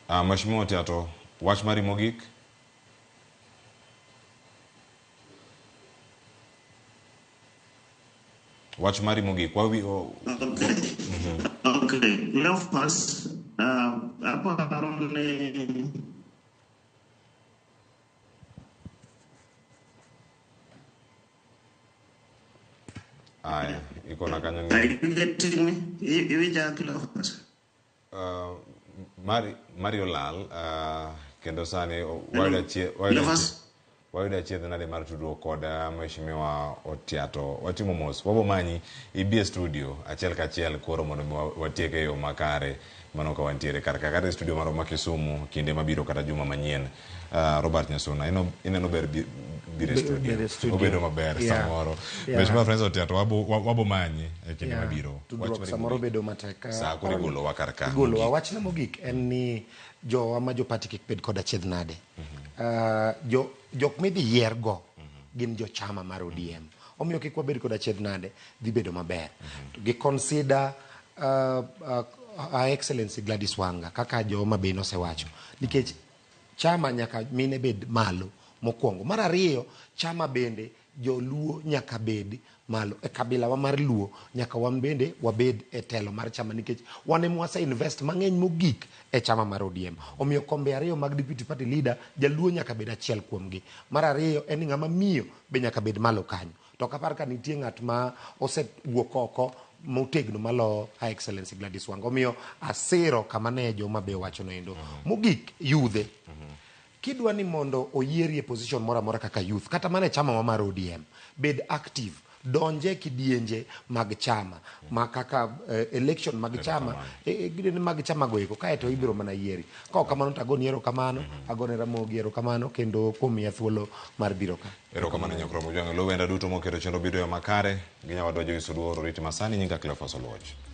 Mheshimiwa Otiato, wach mari mogik? Wach mari mogik. Wawi, o, Okay. Okay. Cleophas, aparo ni Aya, ikona kanyo Are ni you getting me? Iwinja Cleophas? Mari olal kendo sani Hello? Cleophas? wayudo achiedh nade mar tudruok kod Mheshimiwa Otiato. Watimo mos. Wabo manyi ibi e studio achiel kachiel koro mondo mi watiek e yo makare mano ka wantiere kar ka kata e studio marwa ma Kisumu kinde mabiro kata juma manyien. Robert Nyasuna, ineno ber biro e studio. Bedo e studio. Obedo maber samoro. Mheshimiwa Francis Otiato, wabo manyi e kinde mabiro. Tudruok Wach mari samoro mogik. bedo matek. Saa koro igolowa kar ka. Igolowa. Mogik. Wachna mogik en ni jowa ma jopati kik bed kod achiedh nade. Jok midhi yier go gin jochama mar ODM. Omiyo kik wabed kod achiedh nade, dhi bedo maber. To gi consider Her Excellency Gladys Wanga kaka jo Homa Bay nosewacho. Nikech chama nyaka mine bed malo mokwongo. Mar ariyo, chama bende joluo nyaka bed malo. E kabila wa mar Luo nyaka wan bende wabed e telo mar chama nikech wan ema wase invest mang'eny mogik e chama mar ODM. Omiyo kombe ariyo mag deputy party leader, jaluo nyaka bed achiel kuomgi. Mar ariyo en ni ng'ama miyo be nyaka bed malo kanyo. To ok apar ka nitie ng'at ma osewuok oko motegno maloyo Her Excellency Gladys Wanga. Omiyo asiro kama ne jo Homa Bay owachono endo. Mogik, yudhe. Kidwa ni mondo oyieri e position moro amora kaka youth, kata mana e chama wa mar ODM, bed active, donje kidienje mag chama, ma kaka election mag chama, mag chama go eko, kaeto ibiro mana yieri. Ka ok kamano to agoni erokamano, agone Ramogi erokamano kendo kuom miya thuolo mar biro ka. Erokamano Nyakromo Jwang'e Luo wenda duto moketo chenro bedo e makare. Gi nyawadwa Joyce Oduor oriti masani nyinga Cleophas Oluoch.